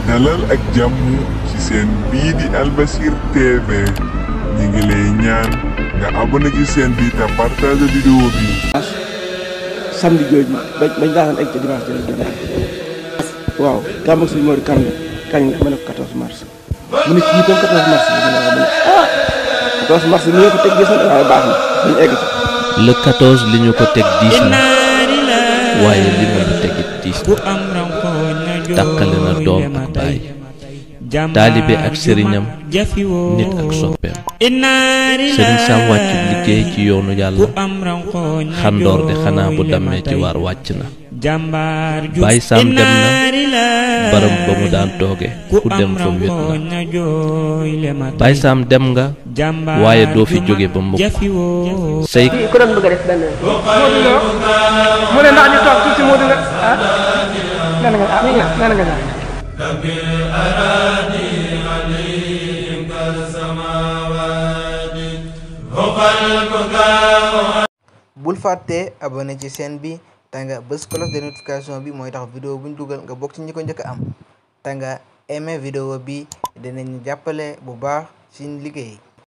dalal ak jàmm ci seen bii di Albasir TV ñi ngi lay ñaan nga abonné ci seen bi te partage vidéo bi. samedi jooju bañ daan egg ci dimanche jël di ñaan waaw gàmm ak suñu Mor kan kañ ma ne ko 14 mars mu ne kii tam 14 mars bi ma ne ah 14 mars ni ko teg gis na waaye baax na dañu egg ci le 14 li ñu ko teg diis na waaye li mu ñu tegit diis na takkale na doom ak baay taalibe ak sëriñam nit ak soppeem sëriñ Sam wàcc liggéey ci yoonu yàlla xandoor de xanaa bu dammee ci waar wàcc na Baay Sam dem na baram ba mu daan tooge ku dem fa wét na Baay Sam dem nga waaye doo fi jóge ba mukk say ku doon bëgg a def benn Modou Lo mu ne ndax ñu toog tuuti Modou Lo ah nee na nga bul fàtte abonné ci chaîne bi te nga bës cloche de notification bi mooy tax vidéo buñ dugal nga bokk ci ñi ko njëkk a am te nga aimé vidéo bi dinañ jàppale bu baax ci liggéey.